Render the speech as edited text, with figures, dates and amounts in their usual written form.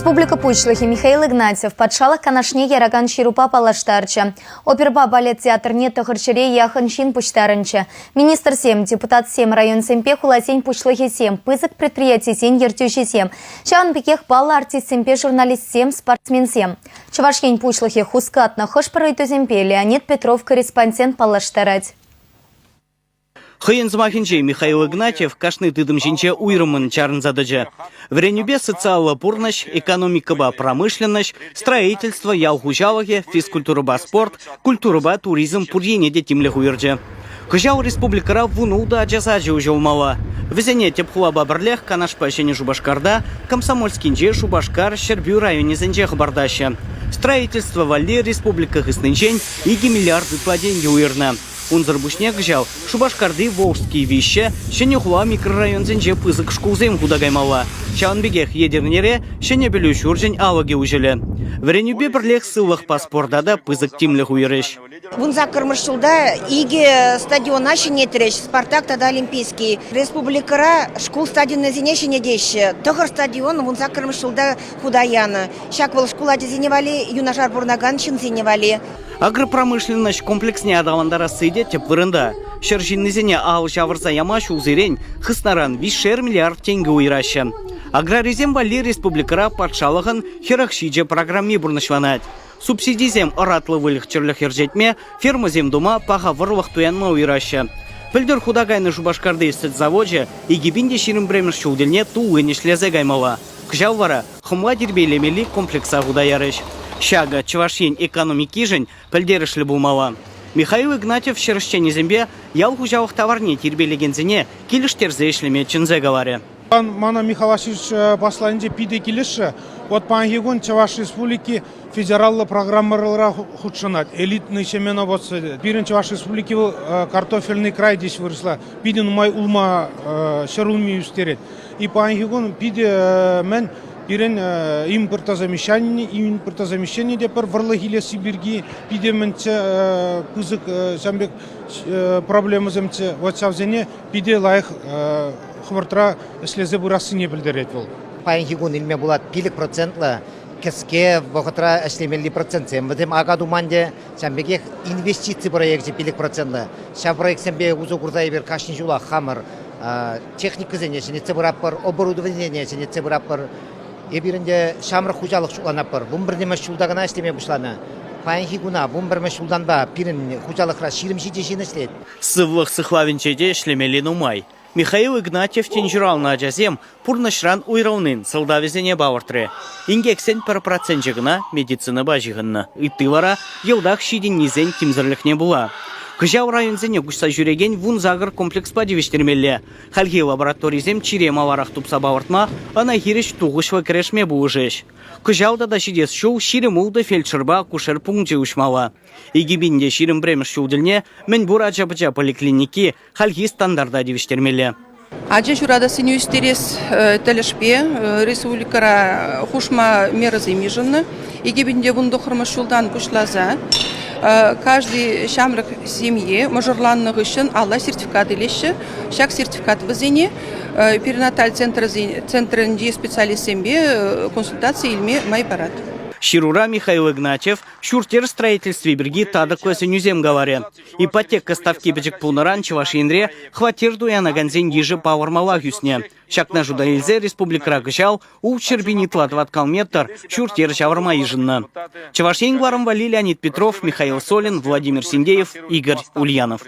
Республика Пуҫлӑхӗ Михаил Игнатьев Патшалӑх Канашне яракан ҫырупа паллаштарчӗ. Оперӑпа балет театрне тӑхӑрҫӗре яхӑн ҫын пуҫтарӑнчӗ. Министрсем, депутатсем, районсемпе хуласен пуҫлӑхӗсем, пысӑк предприятисен ертӳҫисем, ҫавӑн пекех паллӑ артистсемпе журналистсем, спортсменсем. Чӑваш Ен Пуҫлӑхӗ хускатнӑ хӑш-пӗр ыйтусемпе Леонид Петров корреспондент паллаштарать. Хӑйӗн сӑмахӗнче Михаил Игнатьев кашни тытӑм ҫинче уйрӑммӑн чарӑнса тӑчӗ. Вӗренӳпе социаллӑ пурнӑҫ, экономикӑпа промышленноҫ, строительство, ял хуҫалӑхӗ, физкультурӑпа спорт, культурӑпа туризм пур енне те тимлӗх уйӑрчӗ. Кӑҫал республикӑра 16 ача сачӗ уҫӑлмалла. Вӗсене тӗп хулапа пӗрлех Канашпа Ҫӗнӗ Шупашкарта, Комсомольскинче, Шупашкар, Ҫӗрпӳ районӗсенче хӑпартаҫҫӗ. Строительство валли республика хыснинчен 2 миллиард ытла тенкӗ уйӑрнӑ. Унсӑр пуҫне кӑҫал Шупашкарти Волжский виҫҫӗ, Ҫӗнӗ хула микрорайонсенче пысӑк шкулсем хута каймалла. Ҫавӑн пекех Етӗрнере ҫӗнӗ пӗлӳ ҫурчӗн алӑкӗ уҫӑлӗ. Вӗренӳпе пӗрлех сывлӑхпа спорта та пысӑк тимлӗх уйӑрӗҫ. 18-мӗш ҫулта икӗ стадиона ҫӗнетрӗҫ, «Спартак» тата «Олимпийский». Республикӑра шкул стадионӗсене ҫӗнетеҫҫӗ. Тӑхӑр стадион 18-мӗш ҫулта хута янӑ. Ҫак вӑл шкул ачисене валли, юнашар пурӑнакан ҫынсене валли. Агропромышленноҫ комплексне аталантарасси те тӗп вырӑнта. Ҫӗр ҫыннисене ал ҫавӑрса яма ҫулсерен хыснаран виҫшер миллиард тенкӗ уйӑраҫҫӗ. Аграрисем валли республикӑра патшалӑхӑн 47 программи пурнӑҫланать. Субсидисем ӑратлӑ выльӑх-чӗрлӗх ӗрчетме, фермӑсем тума, паха вӑрлӑх туянма уйӑраҫҫӗ. Пӗлтӗр хута кайнӑ Шупашкарти сӗт завочӗ 2021 ҫул тӗлне туллин ӗҫлесе каймалла. Кӑҫал вара хӑмла тирпейлемелли комплекса хута ярӗҫ. Ҫакӑ Чӑваш Ен экономикишӗн пӗлтерӗшлӗ пулмалла. Михаил Игнатьев ҫӗр ӗҫченӗсемпе ял хуҫалӑх таварне тирпейлекенсене килӗштерсе ӗҫлеме чӗнсе каларӗ. Мана Михаил Васильевич посланинче питӗ килӗшрӗ. Вот паянхи кун Чӑваш Республики федераллӑ программӑра хутшӑнать. Элитный семеноводство. Пирӗн Чӑваш Республики вӑл картофельный край теҫ вырӑсла. Питӗ нумай улма, ҫӗр улми ӳстерет. И паянхи кун питӗ мӗн пирӗн импортозамещение, импортозамещение те пӗр вӑрлӑх илесси пирки питӗ мӗнччӗ пысӑк ҫавӑн пек проблемӑсемччӗ. Вот ҫавсене питӗ лайӑх хӑвӑртра ӗҫлесе пырассине пӗлтерет вӑл. Паянхи кун илме пулать 5 процентлӑ кӗске вӑхӑтра ӗҫлемелли процентсем. Вӗсем ака туман те, ҫавӑн пекех инвестици проекчӗ 5 процентлӑ. Ҫав проектсемпе усӑ курса эпир кашни ҫулах хамӑр техникӑсене ҫӗнетсе пыратпӑр, оборудованисене ҫӗнетсе пыратпӑр. Эпир ӗнтӗ ҫамрӑк хуҫалӑх шутланатпӑр. 11-мӗш ҫулта кӑна ӗҫлеме пуҫланӑ. Паянхи куна 11-мӗш ҫултанпа пирӗн хуҫалӑхра 27 ҫын ӗҫлет. Сывлӑх сыхлавӗнче те ӗҫлемелли нумай. Михаил Игнатьев тин ҫуралнӑ ачасем пурнӑҫран уйрӑлнин сӑлтавӗсене палӑртрӗ. Инкексен пӗр проценчӗ кӑна медицинӑпа ҫыхӑннӑ. Ытти вара йӑлтах ҫитӗннисен тимсӗрлӗхне пула. Кӑҫал районсене куҫса ҫӳрекен 18 комплекспа тивӗҫтермелле. Хальхи лабораторисем чире маларах тупса палӑртма, ӑна хирӗҫ тухӑҫлӑ кӗрешме пулӑшӗҫ. Кӑҫал тата ҫитес ҫул 26 фельдшерпа акушер пункчӗ уҫмалла. 2021 ҫул тӗлне мӗнпур ача-пӑча поликлиники хальхи стандарта тивӗҫтермелле. Ача ҫуратассине ӳстерес тӗлӗшпе республикӑра хушма мерӑсем йышӑннӑ. 2019 ҫултан пуҫласа каждый ҫамрӑк семье мӑшӑрланнӑ хыҫҫӑн алла сертификат илеҫҫӗ. Ҫак сертификат вӗсене перинаталь центрӗнчи специалистсемпе консультаци илме май парать. Ҫырура Михаил Игнатьев ҫурт-йӗр строительстви пирки татӑклӑ сӗнӳсем каларӗ. Ипотека ставки пӗчӗк пулнӑран Чӑваш Енре хваттер туянакансен йышӗ палӑрмаллах ӳснӗ. Ҫакна шута илсе республикӑра кӑҫал 600 ытла тӑваткал метр ҫурт-йӗр ҫавӑрма йышӑннӑ. Чӑваш Ен кӑларӑм валли Леонид Петров, Михаил Солин, Владимир Синдеев, Игорь Ульянов.